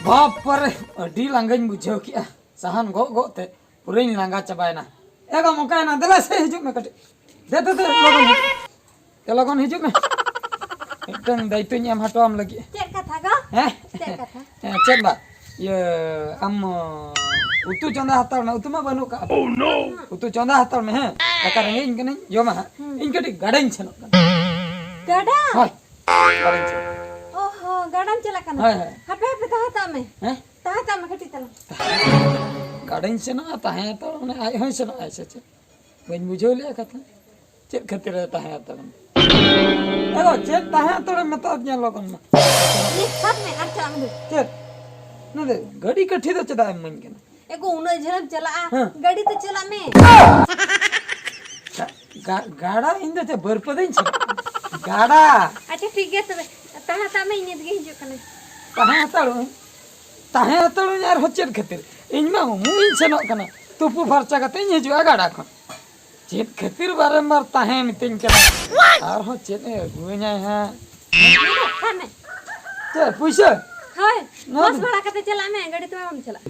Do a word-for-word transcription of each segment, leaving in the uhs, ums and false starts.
ᱵᱟᱯ ᱨᱮ, ᱟᱹᱰᱤ ᱞᱟᱸᱜᱟᱧ ᱵᱩᱡᱷᱟᱹᱣ ᱠᱮᱜᱼᱟ᱾ ᱥᱟᱦᱟᱱ ᱜᱚᱜ ᱜᱚᱜ ᱛᱮ ᱯᱩᱨᱟᱹᱧ ᱞᱟᱸᱜᱟ ᱪᱟᱵᱟᱭᱮᱱᱟ᱾ ᱮ ᱜᱚ, ᱢᱚᱠᱟᱭᱮᱱᱟ, ᱫᱮᱞᱟ ᱥᱮ ᱦᱤᱡᱩᱜ ᱢᱮ ᱠᱟᱹᱴᱤᱡ᱾ ᱫᱮ, ᱫᱮ, ᱫᱮ, ᱞᱚᱜᱚᱱ ᱦᱤᱡᱩᱜ᱾ ᱫᱮ, ᱞᱚᱜᱚᱱ ᱦᱤᱡᱩᱜ ᱢᱮ᱾ ᱢᱤᱫᱴᱟᱝ ᱫᱟᱭᱤᱛᱛᱚᱧ ᱮᱢ ᱦᱚᱴᱚ ᱟᱢ ᱞᱟᱹᱜᱤᱫ᱾ ᱪᱮᱫ ᱠᱟᱛᱷᱟ ᱜᱚ? ᱦᱮᱸ? ᱪᱮᱫ ᱠᱟᱛᱷᱟ? ᱦᱮᱸ, ᱪᱮᱫ ᱵᱟ? ᱤᱭᱟᱹ, ᱟᱢ, ᱩᱛᱩ ᱪᱚᱸᱫᱟ ᱦᱟᱛᱟᱲ ᱢᱮ᱾ ᱩᱛᱩ ᱢᱟ ᱵᱟᱹᱱᱩᱜ ᱠᱟᱜᱼᱟ᱾ ᱩᱛᱩ ᱪᱚᱸᱫᱟ ᱦᱟᱛᱟᱲ ᱢᱮ, ᱦᱮᱸ? ᱫᱟᱠᱟ ᱨᱮᱸᱜᱮᱡ ᱤᱧ ᱠᱟᱹᱱᱟᱹᱧ, ᱡᱚᱢᱟ ᱦᱟᱸᱜ᱾ ᱦᱩᱸ᱾ ᱤᱧ ᱠᱟᱹᱴᱤᱡ ᱜᱟᱰᱟᱧ ᱥᱮᱱᱚᱜ ᱠᱟᱱᱟ᱾ ᱜᱟᱰᱟ? ᱦᱳᱭ, ᱜᱟᱰᱟᱧ ᱥᱮᱱᱚᱜ ᱠᱟᱱᱟ᱾ ᱚ ᱦᱚᱸ, ᱜᱟᱰᱟᱢ ᱪᱟᱞᱟᱜ ᱠᱟᱱᱟ? ᱦᱳᱭ, ᱦᱳᱭ᱾ ᱦᱟᱯᱮ, ᱦᱟᱯᱮ, ᱛᱟᱦᱮᱸ ᱦᱟᱛᱟᱲ ᱢᱮ᱾ ᱦᱮᱸ? ᱛᱟᱦᱮᱸ ᱦᱟᱛᱟᱲ ᱢᱮ ᱠᱟᱹᱴᱤᱡ ᱛᱟᱞᱟᱝ᱾ ᱜᱟᱰᱟᱧ ᱥᱮᱱᱚᱜᱼᱟ, ᱛᱟᱦᱮᱸ ᱦᱟᱛᱟᱲ, ᱢᱟᱱᱮ ᱟᱡ ᱦᱚᱸᱭ ᱥᱮᱱᱚᱜᱼᱟᱭ ᱥᱮ ᱪᱮᱫ? ᱵᱟᱹᱧ ᱵᱩᱡᱷᱟᱹᱣ ᱞᱮᱜᱼᱟ ᱠᱟᱛᱷᱟ᱾ ᱪᱮᱫ ᱠᱷᱟᱹᱛᱤᱨ ᱮ ᱛᱟᱦᱮᱸ ᱦᱟᱛᱟᱲ ᱢᱮ? ᱮ ᱜᱚ, ᱪᱮᱫ ᱛᱟᱦᱮᱸ ᱦᱟᱛᱟᱲ ᱮᱢ ᱢᱮᱛᱟᱫᱤᱧᱟ ᱞᱚᱜᱚᱱ ᱢᱟ? ᱤᱭᱟᱹ, ᱥᱟᱵ ᱢᱮ ᱟᱨ ᱪᱟᱞᱟᱜ ᱢᱮ ᱫᱩ᱾ ᱪᱮᱫ? ᱱᱚᱰᱮ ᱜᱟᱹᱰᱤ ᱠᱟᱹᱴᱷᱤ ᱫᱚ ᱪᱮᱫᱟᱜ ᱮᱢ ᱤᱢᱟᱹᱧ ᱠᱟᱱᱟ? ᱮ ᱜᱚ, ᱩᱱᱟᱹᱜ ᱡᱷᱟᱹᱞᱮᱢ ᱪᱟᱞᱟᱜᱼᱟ, ᱦᱮᱸ᱾ ᱜᱟᱹᱰᱤ ᱛᱮ ᱪᱟᱞᱟᱜ ᱢᱮ᱾ ᱜᱟ-, ᱜᱟ-, ᱜᱟᱰᱟ? ᱤᱧ ᱫᱚ ᱪᱮᱫ ᱵᱟᱹᱨᱯᱟᱹᱫᱟᱹᱧ ᱪᱟᱞᱟᱜᱼᱟ? ᱜᱟᱰᱟ᱾ ᱟᱪᱪᱷᱟ, ᱴᱷᱤᱠ ᱜᱮᱭᱟ ᱛᱚᱵᱮ, ᱛᱟᱦᱮᱸ ᱦᱟᱛᱟᱲ ᱢᱮ, ᱤᱧ ᱱᱤᱛ ᱜᱮ ᱦᱤᱡᱩᱜ ᱠᱟᱹᱱᱟᱹᱧ᱾ ᱛᱟᱦᱮᱸ ᱦᱟᱛᱟᱲᱚᱜ ᱟᱹᱧ, ᱛᱟᱦᱮᱸ ᱦᱟᱛᱟᱲᱚᱜ ᱟᱹᱧ᱾ ᱟᱨᱦᱚᱸ ᱪᱮᱫ ᱠᱷᱟᱹᱛᱤᱨ? ᱤᱧ ᱢᱟ ᱩᱢᱩᱜ ᱤᱧ ᱥᱮᱱᱚᱜ ᱠᱟᱱᱟ, ᱛᱩᱯᱩ ᱯᱷᱟᱨᱪᱟ ᱠᱟᱛᱮ ᱤᱧ ᱦᱤᱡᱩᱜᱼᱟ ᱜᱟᱰᱟ ᱠᱷᱚᱱ᱾ ᱪᱮᱫ ᱠᱷᱟᱹᱛᱤᱨ ᱵᱟᱨᱮᱢ ᱵᱟᱨ ᱛᱟᱦᱮᱸ ᱢᱤᱛᱟᱹᱧ ᱠᱟᱱᱟ? ᱟᱨᱦᱚᱸ ᱪᱮᱫ ᱮ ᱟᱹᱜᱩᱣᱟᱹᱧᱟᱭ ᱦᱟᱸᱜ? ᱥᱟᱵ ᱢᱮ᱾ ᱪᱮᱫ, ᱯᱩᱭᱥᱟᱹ? ᱦᱳᱭ, ᱱᱚᱣᱟ ᱵᱚᱥ ᱫᱚ ᱵᱷᱟᱲᱟ ᱠᱟᱛᱮ ᱪᱟᱞᱟᱜ ᱢᱮ, ᱜᱟᱹᱰᱤ ᱛᱮᱢᱟ ᱵᱟᱢ ᱪᱟᱞᱟᱜ᱾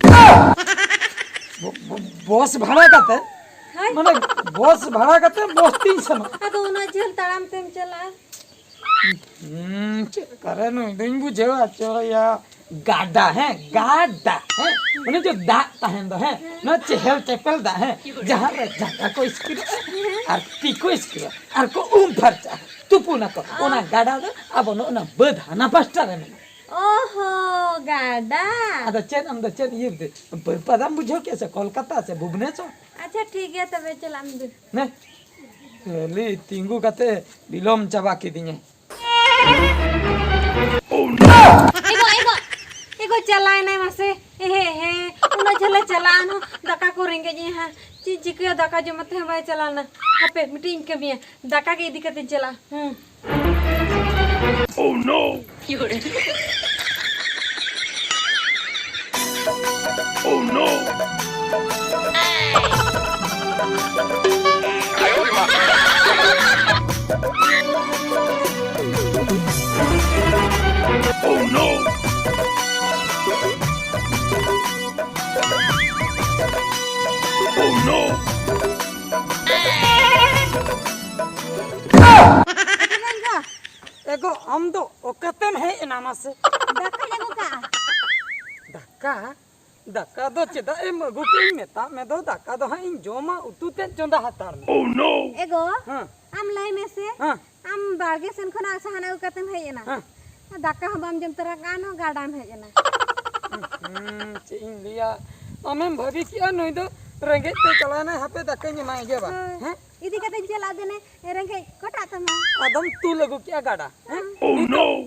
ᱵᱚ-, ᱵᱚ-, ᱵᱚᱥ ᱵᱷᱟᱲᱟ ᱠᱟᱛᱮ? ᱦᱳᱭ᱾ ᱢᱟᱱᱮ, ᱵᱚᱥ ᱵᱷᱟᱲᱟ ᱠᱟᱛᱮ ᱵᱚᱥ ᱛᱤᱧ ᱥᱮᱱᱚᱜ᱾ ᱟᱫᱚ ᱩᱱᱟᱹᱜ ᱡᱷᱟᱹᱞ ᱛᱟᱲᱟᱢ ᱛᱮᱢ ᱪᱟᱞᱟᱜᱼᱟ? ᱦᱩᱸ, ᱪᱮᱫ ᱠᱟᱨᱮ ᱱᱩᱭ ᱫᱚᱧ ᱵᱩᱡᱷᱟᱹᱣ ᱦᱚᱪᱚᱭᱟ᱾ ᱜᱟᱰᱟ, ᱦᱮᱸ, ᱜᱟᱰᱟ, ᱦᱮᱸ, ᱚᱱᱮ ᱡᱮ ᱫᱟᱜ ᱛᱟᱦᱮᱱ ᱫᱚ, ᱦᱮᱸ, ᱱᱚᱣᱟ ᱪᱮᱦᱮᱞ ᱪᱮᱯᱮᱞ ᱫᱟᱜ, ᱦᱮᱸ, ᱡᱟᱦᱟᱸ ᱨᱮ ᱡᱟᱸᱜᱟ ᱠᱚ ᱤᱥᱠᱤᱨᱚᱜᱼᱟ ᱟᱨ ᱛᱤ ᱠᱚ ᱤᱥᱠᱤᱨᱚᱜᱼᱟ ᱟᱨ ᱠᱚ ᱩᱢ ᱯᱷᱟᱨᱪᱟᱜᱼᱟ, ᱛᱩᱯᱩᱱᱟᱠᱚ, ᱚᱱᱟ ᱜᱟᱰᱟ ᱫᱚ ᱟᱵᱚ ᱱᱚᱜᱼᱚ ᱱᱟ ᱵᱟᱹᱫᱽ ᱦᱟᱱᱟ ᱯᱟᱥᱴᱟ ᱨᱮ ᱢᱮᱱᱟᱜᱼᱟ᱾ ᱚ ᱦᱚ, ᱜᱟᱰᱟ᱾ ᱟᱫᱚ ᱪᱮᱫ ᱟᱢ ᱫᱚ ᱪᱮᱫ ᱤᱭᱟᱹ ᱫᱮ-, ᱵᱟᱹᱨᱯᱟᱫᱟᱢ ᱵᱩᱡᱷᱟᱹᱣ ᱠᱮᱫᱼᱟ ᱥᱮ ᱠᱳᱞᱠᱟᱛᱟ ᱥᱮ ᱵᱷᱩᱵᱽᱱᱮᱥᱚᱨ? ᱟᱪᱪᱷᱟ, ᱴᱷᱤᱠ ᱜᱮᱭᱟ, ᱛᱚᱵᱮ ᱪᱟᱞᱟᱜ ᱢᱮ ᱫᱩ᱾ ᱱᱮ, ᱠᱷᱟᱹᱞᱤ ᱛᱤᱸᱜᱩ ᱠᱟᱛᱮ ᱵᱤᱞᱚᱢ ᱪᱟᱵᱟ ᱠᱤᱫᱤᱧᱟᱭ᱾ ᱮᱜᱳ, ᱮᱜᱳ, ᱮᱜᱳ, ᱪᱟᱞᱟᱣᱮᱱᱟᱭ ᱢᱟᱥᱮ᱾ ᱮᱦᱮ, ᱮᱦᱮ, ᱩᱱᱟᱹᱜ ᱡᱷᱟᱹᱞᱮ ᱪᱟᱞᱟᱜᱼᱟ, ᱱᱚ ᱫᱟᱠᱟ ᱠᱚ ᱨᱮᱸᱜᱮᱡ ᱮ ᱦᱟᱸ᱾ ᱪᱮᱫ ᱪᱤᱠᱟᱹᱭᱟ, ᱫᱟᱠᱟ ᱡᱚᱢ ᱟᱛᱮ ᱦᱚᱸ ᱵᱟᱭ ᱪᱟᱞᱟᱣ ᱞᱮᱱᱟ᱾ ᱦᱟᱯᱮ, ᱢᱤᱫᱴᱤᱡ ᱤᱧ ᱠᱟᱹᱢᱤᱭᱟ, ᱫᱟᱠᱟ ᱜᱮ ᱤᱫᱤ ᱠᱟᱛᱮ ᱪᱟᱞᱟᱜᱼᱟ᱾ ᱦᱩᱸ᱾ Oh no! Oh no! Oh no! ᱮ ᱜᱚ, ᱟᱢ ᱫᱚ ᱚᱠᱟᱛᱮᱢ ᱦᱮᱡ ᱮᱱᱟ ᱢᱟᱥᱮ? ᱫᱟᱠᱟᱧ ᱟᱹᱜᱩ ᱠᱟᱜᱼᱟ᱾ ᱫᱟᱠᱟ? ᱫᱟᱠᱟ ᱫᱚ ᱪᱮᱫᱟᱜ ᱮᱢ ᱟᱹᱜᱩ ᱠᱮᱫ? ᱤᱧ ᱢᱮᱛᱟᱜ ᱢᱮ ᱫᱚ, ᱫᱟᱠᱟ ᱫᱚ ᱦᱟᱸᱜ ᱤᱧ ᱡᱚᱢᱟ, ᱩᱛᱩ ᱛᱮᱫ ᱪᱚᱸᱫᱟ ᱦᱟᱛᱟᱲ ᱢᱮ᱾ ᱮ ᱜᱚ, ᱦᱮᱸ᱾ ᱟᱢ ᱞᱟᱹᱭ ᱢᱮᱥᱮ, ᱦᱮᱸ᱾ ᱟᱢ ᱵᱟᱲᱜᱮ ᱥᱮᱱ ᱠᱷᱚᱱᱟᱜ ᱥᱟᱦᱟᱱ ᱟᱹᱜᱩ ᱠᱟᱛᱮᱢ ᱦᱮᱡ ᱮᱱᱟ᱾ ᱦᱮᱸ᱾ ᱫᱟᱠᱟ ᱦᱚᱸ ᱵᱟᱢ ᱡᱚᱢ ᱛᱚᱨᱟ ᱠᱟᱜᱼᱟ, ᱱᱚᱣᱟ ᱜᱟᱰᱟᱢ ᱦᱮᱡ ᱮᱱᱟ᱾ ᱦᱩᱸ, ᱪᱮᱫ ᱤᱧ ᱞᱟᱹᱭᱟ, ᱟᱢᱮᱢ ᱵᱷᱟᱹᱵᱤ ᱠᱮᱜᱼᱟ ᱱᱩᱭ ᱫᱚ ᱨᱮᱸᱜᱮᱡ ᱛᱮ ᱪᱟᱞᱟᱣᱱᱟᱭ, ᱦᱟᱯᱮ ᱫᱟᱠᱟᱧ ᱮᱢᱟᱭ ᱜᱮ ᱵᱟᱝ, ᱦᱳᱭ᱾ ᱦᱮᱸ? ᱤᱫᱤ ᱠᱟᱛᱮᱧ ᱪᱟᱞᱟᱜ ᱫᱮᱱᱮ, ᱨᱮᱸᱜᱮᱡ ᱠᱚᱴᱟᱜ ᱛᱟᱢᱟ᱾ ᱟᱫᱚᱢ ᱛᱩᱞ ᱟᱹᱜᱩ ᱠᱮᱜᱼᱟ ᱜᱟᱰᱟ, ᱦᱮᱸ?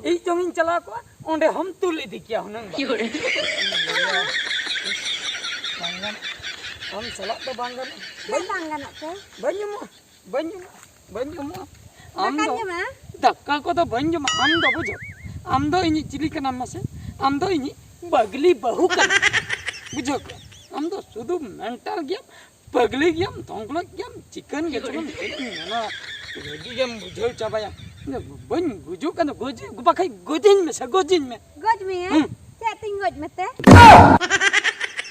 ᱤᱧ ᱪᱚᱝ ᱤᱧ ᱪᱟᱞᱟᱣ ᱠᱚᱜᱼᱟ, ᱚᱸᱰᱮ ᱦᱚᱸᱢ ᱛᱩᱞ ᱤᱫᱤ ᱠᱮᱭᱟ ᱦᱩᱱᱟᱹᱝ ᱵᱟ᱾ ᱵᱟᱝ ᱜᱟᱱᱚᱜ, ᱟᱢ ᱥᱟᱞᱟᱜ ᱫᱚ ᱵᱟᱝ ᱜᱟᱱᱚᱜ᱾ ᱪᱮᱫ ᱵᱟᱹᱧ, ᱵᱟᱝ ᱜᱟᱱᱚᱜ ᱛᱮ? ᱵᱟᱹᱧ ᱮᱢᱚᱜᱼᱟ᱾ ᱵᱟᱹᱧ ᱮᱢᱚᱜᱼᱟ, ᱵᱟᱹᱧ ᱮᱢᱚᱜᱼᱟ᱾ ᱟᱢ ᱫᱟᱠᱟᱧ ᱫᱚ ᱡᱚᱢᱟ᱾ ᱫᱟᱠᱟ ᱠᱚᱫᱚ ᱵᱟᱹᱧ ᱡᱚᱢᱟ, ᱟᱢ ᱫᱚ ᱵᱩᱡᱷᱟᱹᱣ᱾ ᱟᱢ ᱫᱚ ᱤᱧᱤᱡ ᱪᱤᱞᱤ ᱠᱟᱱᱟᱢ ᱢᱟᱥᱮ? ᱟᱢ ᱫᱚ ᱤᱧᱤᱡ ᱯᱟᱜᱽᱞᱤ ᱵᱟᱹᱦᱩ ᱠᱟᱱᱟᱢ᱾ ᱵᱩᱡᱷᱟᱹᱣ ᱠᱮᱜᱼᱟᱢ? ᱟᱢ ᱫᱚ ᱥᱩᱫᱷᱩ mental ᱜᱮᱭᱟᱢ, ᱯᱟᱜᱽᱞᱤ ᱜᱮᱭᱟᱢ, ᱫᱷᱚᱝᱠᱞᱚᱡ ᱜᱮᱭᱟᱢ, ᱪᱤᱠᱟᱹᱱ ᱜᱮ ᱪᱚᱝ ᱪᱮᱫ ᱤᱧ ᱢᱮᱱᱟ, ᱨᱟᱹᱜᱤ ᱜᱮᱢ ᱵᱩᱡᱷᱟᱹᱣ ᱪᱟᱵᱟᱭᱟ᱾ ᱵᱟᱹᱧ ᱜᱩᱡᱩᱜ ᱠᱟᱱᱟ, ᱜᱚᱡ, ᱵᱟᱠᱷᱟᱡ ᱜᱚᱡᱤᱧ ᱢᱮᱥᱮ, ᱜᱚᱡᱤᱧ ᱢᱮ᱾ ᱜᱚᱡ ᱢᱮᱭᱟ? ᱦᱩᱸ᱾ ᱪᱮᱫ ᱛᱤᱧ ᱜᱚᱡ ᱢᱮᱛᱮ?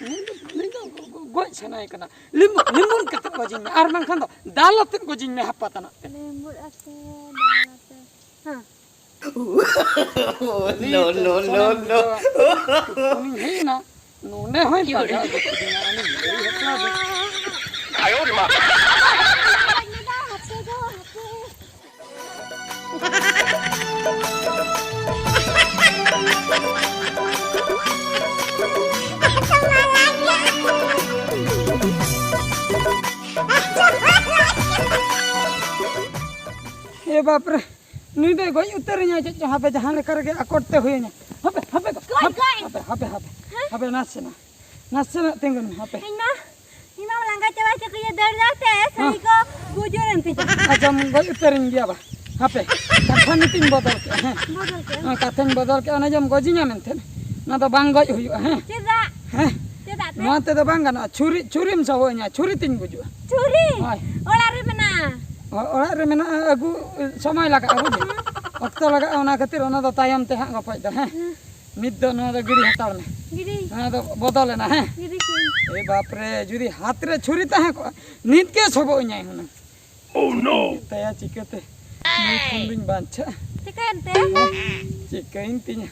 ᱩᱱᱤ ᱫᱚ, ᱩᱱᱤ ᱫᱚ ᱜᱚ-, ᱜᱚ-, ᱜᱚᱡ ᱥᱟᱱᱟᱭᱮ ᱠᱟᱱᱟ᱾ ᱞᱤᱢᱵᱩ, ᱞᱤᱢᱵᱩᱱ ᱠᱟᱛᱮ ᱜᱚᱡᱤᱧ ᱢᱮ, ᱟᱨ ᱵᱟᱝᱠᱷᱟᱱ ᱫᱚ ᱫᱟᱞ ᱟᱛᱮᱫ ᱜᱚᱡᱤᱧ ᱢᱮ ᱦᱟᱯᱟ ᱛᱟᱱᱟᱜ ᱛᱮ᱾ ᱞᱤᱢᱵᱩ ᱟᱛᱮ, ᱫᱟᱞ ᱟᱛᱮ᱾ ᱦᱮᱸ᱾ No, no, no, no. ᱩᱱᱤᱧ ᱦᱮᱡ ᱮᱱᱟ, ᱱᱚᱰᱮ ᱦᱚᱸᱭ ᱯᱟᱸᱡᱟ ᱟᱹᱜᱩ ᱠᱤᱫᱤᱧᱟ, ᱩᱱᱤ ᱞᱟᱹᱭ ᱦᱚᱪᱚ ᱟᱫᱮ᱾ ᱮ ᱵᱟᱯ ᱨᱮ, ᱱᱩᱭ ᱫᱚᱭ ᱜᱚᱡ ᱩᱛᱟᱹᱨᱤᱧᱟ ᱪᱮᱫ ᱪᱚ, ᱦᱟᱯᱮ ᱡᱟᱦᱟᱸ ᱞᱮᱠᱟ ᱨᱮᱜᱮ ᱟᱠᱚᱴ ᱛᱮ ᱦᱩᱭᱟᱹᱧᱟ᱾ ᱦᱟᱯᱮ, ᱦᱟᱯᱮ, ᱜᱚᱡ, ᱦᱟᱯᱮ, ᱜᱚᱡ᱾ ᱦᱟᱯᱮ, ᱦᱟᱯᱮ, ᱦᱟᱯᱮ, ᱦᱮᱸ? ᱦᱟᱯᱮ, ᱱᱟᱥᱮᱱᱟᱜ, ᱱᱟᱥᱮᱱᱟᱜ ᱛᱤᱸᱜᱩᱱ ᱢᱮ, ᱦᱟᱯᱮ᱾ ᱤᱧ ᱢᱟ, ᱤᱧ ᱢᱟ ᱞᱟᱸᱜᱟ ᱪᱟᱵᱟ ᱪᱟᱵᱟ ᱠᱟᱱᱟ, ᱫᱟᱹᱲ ᱫᱟᱹᱲ ᱛᱮ ᱥᱟᱹᱲᱤ ᱦᱮᱸ᱾ ᱠᱚ ᱵᱩᱡᱩᱨ ᱮᱱ ᱛᱤᱧᱟ᱾ ᱟᱪᱪᱷᱟᱢ ᱜᱚᱡ ᱩᱛᱟᱹᱨᱤᱧ ᱜᱮᱭᱟ ᱵᱟ᱾ ᱦᱟᱯᱮ, ᱠᱟᱛᱷᱟ ᱱᱤᱛᱤᱧ ᱵᱚᱫᱚᱞ ᱠᱮᱜᱼᱟ, ᱦᱮᱸ᱾ ᱵᱚᱫᱚᱞ ᱠᱮᱜᱼᱟ᱾ ᱦᱮᱸ, ᱠᱟᱛᱷᱟᱧ ᱵᱚᱫᱚᱞ ᱠᱮᱜᱼᱟ, ᱚᱱᱮ ᱡᱮᱢ ᱜᱚᱡᱤᱧᱟ ᱢᱮᱱᱛᱮ, ᱱᱚᱣᱟ ᱫᱚ ᱵᱟᱝ ᱜᱚᱡ ᱦᱩᱭᱩᱜᱼᱟ, ᱦᱮᱸ᱾ ᱪᱮᱫᱟᱜ? ᱦᱮᱸ᱾ ᱪᱮᱫᱟᱜ ᱛᱮ? ᱱᱚᱣᱟ ᱛᱮᱫᱚ ᱵᱟᱝ ᱜᱟᱱᱚᱜᱼᱟ, ᱪᱷᱩᱨᱤ, ᱪᱷᱩᱨᱤᱢ ᱥᱟᱵᱚᱜ ᱤᱧᱟ, ᱪᱷᱩᱨᱤ ᱛᱤᱧ ᱜᱩᱡᱩᱜᱼᱟ᱾ ᱪᱷᱩᱨᱤ? ᱦᱳᱭ᱾ ᱚᱲᱟᱜ ᱨᱮ ᱢᱮᱱᱟᱜᱼᱟ᱾ ᱚ-, ᱚᱲᱟᱜ ᱨᱮ ᱢᱮᱱᱟᱜᱼᱟ, ᱟᱹᱜᱩ ᱥᱚᱢᱚᱭ ᱞᱟᱜᱟᱜᱼᱟ, ᱵᱩᱡᱷᱟᱹᱣ? ᱦᱮᱸ᱾ ᱚᱠᱛᱚ ᱞᱟᱜᱟᱜᱼᱟ, ᱚᱱᱟ ᱠᱷᱟᱹᱛᱤᱨ ᱚᱱᱟ ᱫᱚ ᱛᱟᱭᱚᱢ ᱛᱮ ᱦᱟᱸᱜ ᱜᱚᱯᱚᱡ ᱫᱚ, ᱦᱮᱸ? ᱦᱮᱸ᱾ ᱱᱤᱛ ᱫᱚ ᱱᱚᱣᱟ ᱫᱚ ᱜᱤᱰᱤ ᱦᱟᱛᱟᱲ ᱢᱮ᱾ ᱜᱤᱰᱤ᱾ ᱱᱚᱣᱟ ᱫᱚ ᱵᱚᱫᱚᱞᱮᱱᱟ, ᱦᱮᱸ? ᱜᱤᱰᱤ ᱠᱮᱫᱟᱹᱧ᱾ ᱮ ᱵᱟᱯ ᱨᱮ, ᱡᱩᱫᱤ ᱦᱟᱛ ᱨᱮ ᱪᱷᱩᱨᱤ ᱛᱟᱦᱮᱸ ᱠᱚᱜᱼᱟ, ᱱᱤᱛ ᱜᱮ ᱥᱚᱵᱚᱜ ᱤᱧᱟᱭ ᱦᱩᱱᱟᱹᱝ᱾ Oh no! ᱛᱟᱭᱟ ᱪᱤᱠᱟᱹᱛᱮ ᱱᱩᱭ ᱠᱷᱚᱱ ᱫᱩᱧ ᱵᱟᱧᱪᱟᱜᱼᱟ? ᱪᱤᱠᱟᱹᱭᱮᱱ ᱛᱮ? ᱪᱤᱠᱟᱹᱭᱮᱱ ᱛᱤᱧᱟ?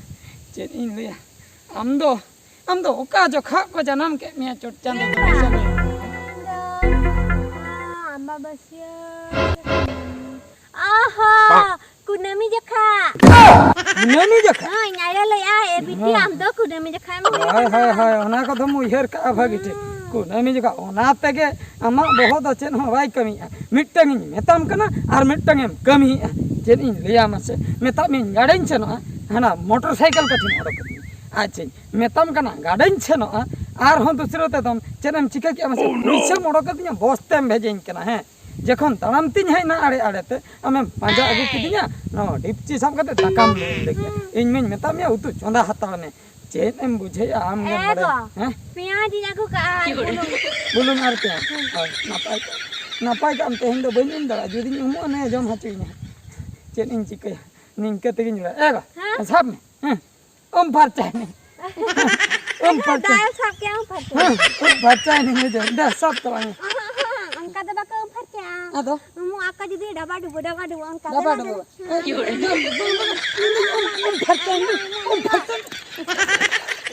ᱪᱮᱫ ᱤᱧ ᱞᱟᱹᱭᱟ? ᱟᱢ ᱫᱚ, ᱟᱢ ᱫᱚ ᱚᱠᱟ ᱡᱚᱠᱷᱟ ᱠᱚ ᱡᱟᱱᱟᱢ ᱠᱮᱫ ᱢᱮᱭᱟ ᱪᱚᱴ ᱪᱟᱸᱫᱚ ᱵᱚᱸᱜᱟ? ᱤᱧ ᱫᱚ, ᱟᱢᱵᱟᱵᱟᱹᱥᱭᱟᱹ᱾ ᱚᱦᱚ, ᱠᱩᱱᱟᱹᱢᱤ ᱡᱚᱠᱷᱟ᱾ ᱠᱩᱱᱟᱹᱢᱤ ᱡᱚᱠᱷᱟ? ᱦᱳᱭ, ᱤᱧ ᱟᱭᱳ ᱞᱟᱹᱭᱟ, "ᱮ ᱵᱤᱴᱤ, ᱦᱮᱸ᱾ ᱟᱢ ᱫᱚ ᱠᱩᱱᱟᱹᱢᱤ ᱡᱚᱠᱷᱟ ᱮᱢ ᱦᱩᱭ ᱦᱳᱭ, ᱠᱟᱱᱟ?" ᱦᱳᱭ, ᱦᱳᱭ, ᱚᱱᱟ ᱠᱚᱫᱚᱢ ᱩᱭᱦᱟᱹᱨ ᱠᱟᱜᱼᱟ ᱵᱷᱟᱹᱜᱤ ᱴᱷᱤᱠ᱾ ᱦᱩᱸ᱾ ᱠᱩᱱᱟᱹᱢᱤ ᱡᱚᱠᱷᱟ, ᱚᱱᱟ ᱛᱮᱜᱮ ᱟᱢᱟᱜ ᱵᱚᱦᱚᱜ ᱫᱚ ᱪᱮᱫ ᱦᱚᱸ ᱵᱟᱭ ᱠᱟᱹᱢᱤᱭᱮᱫᱼᱟ᱾ ᱢᱤᱫᱴᱟᱝ ᱤᱧ ᱢᱮᱛᱟᱢ ᱠᱟᱱᱟ ᱟᱨ ᱢᱤᱫᱴᱟᱝ ᱮᱢ ᱠᱟᱹᱢᱤᱭᱮᱫᱼᱟ᱾ ᱪᱮᱫ ᱤᱧ ᱞᱟᱹᱭᱟ ᱢᱟᱥᱮ? ᱢᱮᱛᱟᱜ ᱢᱤᱭᱟᱹᱧ ᱜᱟᱰᱟᱧ ᱥᱮᱱᱚᱜᱼᱟ, ᱦᱟᱱᱟ ᱢᱚᱴᱚᱨ ᱥᱟᱭᱠᱮᱞ ᱠᱟᱹᱴᱷᱤᱧ ᱚᱰᱚᱠ ᱟᱹᱫᱤᱧᱟ᱾ ᱟᱪᱪᱷᱟᱧ ᱢᱮᱛᱟᱢ ᱠᱟᱱᱟ ᱜᱟᱰᱟᱧ ᱥᱮᱱᱚᱜᱼᱟ, ᱟᱨᱦᱚᱸ ᱫᱩᱥᱨᱟᱹ ᱛᱮᱫᱚᱢ ᱪᱮᱫ ᱮᱢ ᱪᱤᱠᱟᱹ ᱠᱮᱜᱼᱟ ᱢᱟᱥᱮ? Oh no! ᱯᱩᱭᱥᱟᱹᱢ ᱚᱰᱚᱠ ᱟᱹᱫᱤᱧᱟ, ᱵᱚᱥ ᱛᱮᱢ ᱵᱷᱮᱡᱟᱧ ᱠᱟᱱᱟ, ᱦᱮᱸ? ᱡᱚᱠᱷᱚᱱ ᱛᱟᱲᱟᱢ ᱛᱤᱧ ᱦᱮᱡ ᱮᱱᱟ ᱟᱲᱮ ᱟᱲᱮ ᱛᱮ, ᱟᱢᱮᱢ ᱯᱟᱸᱡᱟ ᱟᱹᱜᱩ ᱠᱤᱫᱤᱧᱟ, ᱱᱚᱣᱟ ᱰᱤᱯᱪᱤ ᱥᱟᱵ ᱠᱟᱛᱮ ᱫᱟᱠᱟᱢ ᱞᱩ ᱞᱟᱹᱜᱤᱫ᱾ ᱤᱧ ᱢᱟᱧ ᱢᱮᱛᱟᱫ ᱢᱮᱭᱟ ᱩᱛᱩ ᱪᱚᱸᱫᱟ ᱦᱟᱛᱟᱣ ᱢᱮ᱾ ᱪᱮᱫ ᱮᱢ ᱵᱩᱡᱷᱟᱹᱣᱮᱫᱼᱟ ᱟᱢ ᱜᱮᱢ ᱮ ᱵᱟᱲᱟᱭᱟ᱾ ᱜᱚ, ᱦᱮᱸ? ᱯᱮᱸᱭᱟᱡᱽ ᱤᱧ ᱟᱹᱜᱩ ᱠᱟᱜᱼᱟ, ᱟᱨ ᱵᱩᱞᱩᱝ᱾ ᱵᱩᱞᱩᱝ ᱟᱨ ᱯᱮᱸᱭᱟᱡᱽ᱾ ᱦᱳᱭ, ᱱᱟᱯᱟᱭ ᱠᱟᱜ, ᱱᱟᱯᱟᱭ ᱠᱟᱜ ᱟᱢ, ᱛᱮᱦᱮᱧ ᱫᱚ ᱵᱟᱹᱧ ᱩᱢ ᱫᱟᱲᱮᱭᱟᱜᱼᱟ᱾ ᱡᱩᱫᱤᱧ ᱩᱢᱩᱜᱼᱟ, ᱱᱮ ᱡᱚᱢ ᱦᱚᱪᱚᱧᱟ᱾ ᱪᱮᱫ ᱤᱧ ᱪᱤᱠᱟᱹᱭᱟ? ᱱᱤᱝᱠᱟᱹ ᱛᱮᱜᱮᱧ ᱨᱚᱲᱟ᱾ ᱮ ᱜᱚ, ᱦᱮᱸ? ᱥᱟᱵ ᱢᱮ᱾ ᱦᱮᱸ? ᱩᱢ ᱯᱷᱟᱨᱪᱟᱭ ᱢᱮ᱾ ᱩᱢ ᱯᱷᱟᱨᱪᱟ᱾ ᱫᱟᱜ ᱮ ᱥᱟᱵ ᱠᱮᱜᱼᱟ, ᱩᱢ ᱯᱷᱟᱨᱪᱟ᱾ ᱦᱮᱸ, ᱩᱢ ᱯᱷᱟᱨᱪᱟᱭ ᱢᱮ, ᱵᱩᱡᱷᱟᱹᱣ᱾ ᱫᱮ, ᱥᱟᱵ ᱛᱟᱞᱟᱝ ᱢᱮ᱾ ᱚᱦᱚᱸ, ᱚᱦᱚᱸ, ᱚᱱᱠᱟ ᱫᱚ ᱵᱟᱠᱚ ᱩᱢ ᱯᱷᱟᱨᱪᱟᱜᱼᱟ᱾ ᱟᱫᱚ? ᱩᱢᱩᱜ ᱟᱠᱚ ᱡᱩᱫᱤ ᱰᱟᱵᱟ ᱰᱩᱵᱩ, ᱰᱟᱵᱟ ᱰᱩᱵᱩ, ᱚᱱᱠᱟ ᱫᱚ ᱰᱟᱵᱟ ᱵᱟᱝ ᱰᱩᱵᱩ᱾ ᱠᱟᱱᱟ᱾ ᱮ, ᱩᱢ, ᱩᱢ, ᱩᱢ, ᱩᱢ ᱯᱷᱟᱨᱪᱟᱭ ᱢᱮ, ᱩᱢ ᱯᱷᱟᱨᱪᱟᱭ ᱢᱮ᱾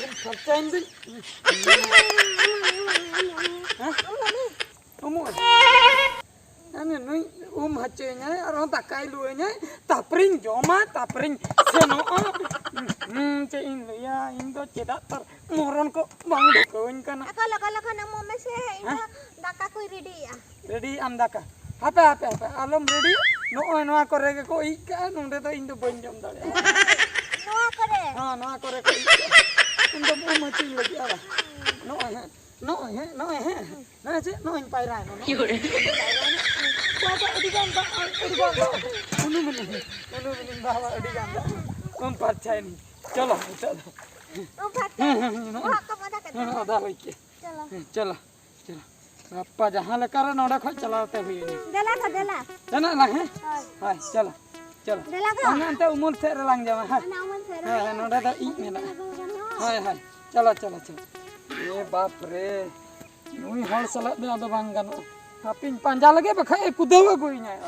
ᱩᱢ ᱯᱷᱟᱨᱪᱟᱭ ᱢᱮ᱾ ᱦᱮᱸ? ᱩᱢᱩᱜ᱾ ᱦᱟᱱᱮ ᱱᱩᱭ ᱩᱢ ᱦᱚᱪᱚᱭᱤᱧᱟᱭ, ᱟᱨᱦᱚᱸ ᱫᱟᱠᱟᱭ ᱞᱩᱣᱟᱹᱧᱟᱭ, ᱛᱟᱯᱚᱨᱮᱧ ᱡᱚᱢᱟ, ᱛᱟᱯᱚᱨᱮᱧ ᱥᱮᱱᱚᱜᱼᱟ᱾ ᱦᱩᱸ, ᱪᱮᱫ ᱤᱧ ᱞᱟᱹᱭᱟ, ᱤᱧ ᱫᱚ ᱪᱮᱫᱟᱜ ᱛᱟᱨ ᱢᱚᱨᱚᱱ ᱠᱚ ᱵᱟᱝ ᱰᱷᱩᱠᱟᱹᱣᱟᱹᱧ ᱠᱟᱱᱟ᱾ ᱟᱠᱚ ᱞᱚᱜᱚᱱ ᱞᱚᱜᱚᱱ ᱩᱢᱩᱜ ᱢᱮᱥᱮ, ᱤᱧ ᱫᱚ ᱦᱮᱸ? ᱫᱟᱠᱟ ᱠᱚᱧ ᱨᱮᱰᱤᱭᱮᱜᱼᱟ᱾ ᱨᱮᱰᱤᱭᱮᱜ ᱟᱢ ᱫᱟᱠᱟ? ᱦᱟᱯᱮ, ᱦᱟᱯᱮ, ᱦᱟᱯᱮ, ᱟᱞᱚᱢ ᱨᱮᱰᱤᱭᱟ᱾ ᱱᱚᱜᱼᱚᱭ ᱱᱚᱣᱟ ᱠᱚᱨᱮ ᱜᱮᱠᱚ ᱤᱡ ᱠᱟᱜᱼᱟ, ᱱᱚᱸᱰᱮ ᱫᱚ ᱤᱧ ᱫᱚ ᱵᱟᱹᱧ ᱡᱚᱢ ᱫᱟᱲᱮᱭᱟᱜᱼᱟ᱾ ᱱᱚᱣᱟ ᱠᱚᱨᱮ? ᱦᱮᱸ, ᱱᱚᱣᱟ ᱠᱚᱨᱮ ᱠᱚ ᱤᱡ ᱠᱟᱜᱼᱟ᱾ ᱤᱧ ᱫᱚ ᱩᱢ ᱦᱚᱪᱚᱧ ᱞᱟᱹᱜᱤᱫ, ᱟᱵᱟ᱾ ᱱᱚᱜᱼᱚᱭ ᱦᱮᱸ᱾ ᱱᱚᱜᱼᱚᱭ ᱦᱮᱸ, ᱱᱚᱜᱼᱚᱭ ᱦᱮᱸ᱾ ᱱᱚᱜᱼᱚᱭ ᱪᱮᱫ? ᱱᱚᱜᱼᱚᱭ ᱤᱧ ᱯᱟᱭᱨᱟᱭᱮᱱᱟ, ᱱᱚᱜᱼᱚᱭ᱾ ᱤᱭᱩᱨᱮ᱾ ᱵᱟᱵᱟ, ᱟᱹᱰᱤ ᱜᱟᱱ ᱫᱟᱜ, ᱟᱹᱰᱤ ᱜᱟᱱ ᱫᱟᱜ᱾ ᱩᱱᱩᱢ ᱮᱱᱟᱹᱧ, ᱩᱱᱩᱢ ᱮᱱᱟᱹᱧ ᱵᱟᱵᱟ, ᱟᱹᱰᱤ ᱜᱟᱱ ᱫᱟᱜ᱾ ᱩᱢ ᱯᱷᱟᱨᱪᱟᱭᱮᱱᱟᱹᱧ᱾ ᱪᱚᱞᱚ, ᱱᱤᱛᱚᱜ ᱫᱚ᱾ ᱩᱢ ᱯᱷᱟᱨᱪᱟ᱾ ᱦᱮᱸ, ᱦᱮᱸ, ᱦᱮᱸ, ᱱᱚᱜᱼᱚᱭ᱾ ᱵᱚᱦᱚᱜ ᱠᱚ ᱢᱟᱡᱟ ᱠᱮᱫ ᱦᱮᱸ, ᱛᱟᱢᱟ᱾ ᱟᱫᱟ ᱦᱩᱭ ᱠᱮᱫ᱾ ᱪᱚᱞᱚ᱾ ᱦᱮᱸ, ᱪᱚᱞᱚ, ᱪᱚᱞᱚ᱾ ᱜᱟᱯᱟ ᱡᱟᱦᱟᱸ ᱞᱮᱠᱟ ᱨᱮ ᱱᱚᱰᱮ ᱠᱷᱚᱡ ᱪᱟᱞᱟᱣ ᱛᱮ ᱦᱩᱭᱩᱜᱼᱟ᱾ ᱫᱮᱞᱟ ᱠᱚ, ᱫᱮᱞᱟ᱾ ᱥᱮᱱᱚᱜ ᱟᱞᱟᱝ, ᱦᱮᱸ? ᱦᱳᱭ᱾ ᱦᱳᱭ, ᱪᱚᱞᱚ, ᱪᱚᱞᱚ᱾ ᱫᱮᱞᱟ ᱠᱚ᱾ ᱚᱱᱮ ᱚᱱᱛᱮ ᱩᱢᱩᱞ ᱥᱮᱫ ᱨᱮᱞᱟᱝ ᱡᱚᱢᱟ, ᱦᱮᱸ? ᱚᱱᱟ ᱩᱢᱩᱞ ᱥᱮᱫ ᱨᱮ᱾ ᱦᱮᱸ, ᱦᱮᱸ, ᱱᱚᱰᱮ ᱫᱚ ᱤᱡ ᱢᱮᱱᱟᱜᱼᱟ᱾ ᱦᱳᱭ, ᱦᱳᱭ᱾ ᱪᱚᱞᱚ, ᱪᱚᱞᱚ, ᱪᱚᱞᱚ᱾ ᱮ ᱵᱟᱯ ᱨᱮ, ᱱᱩᱭ ᱦᱚᱲ ᱥᱟᱞᱟᱜ ᱫᱚ ᱟᱫᱚ ᱵᱟᱝ ᱜᱟᱱᱚᱜᱼᱟ᱾ ᱦᱟᱯᱮᱧ ᱯᱟᱸᱡᱟ ᱞᱮᱜᱮ, ᱵᱟᱠᱷᱟᱡ ᱮ ᱠᱩᱫᱟᱹᱣ ᱟᱹᱜᱩᱭᱤᱧᱟᱭ᱾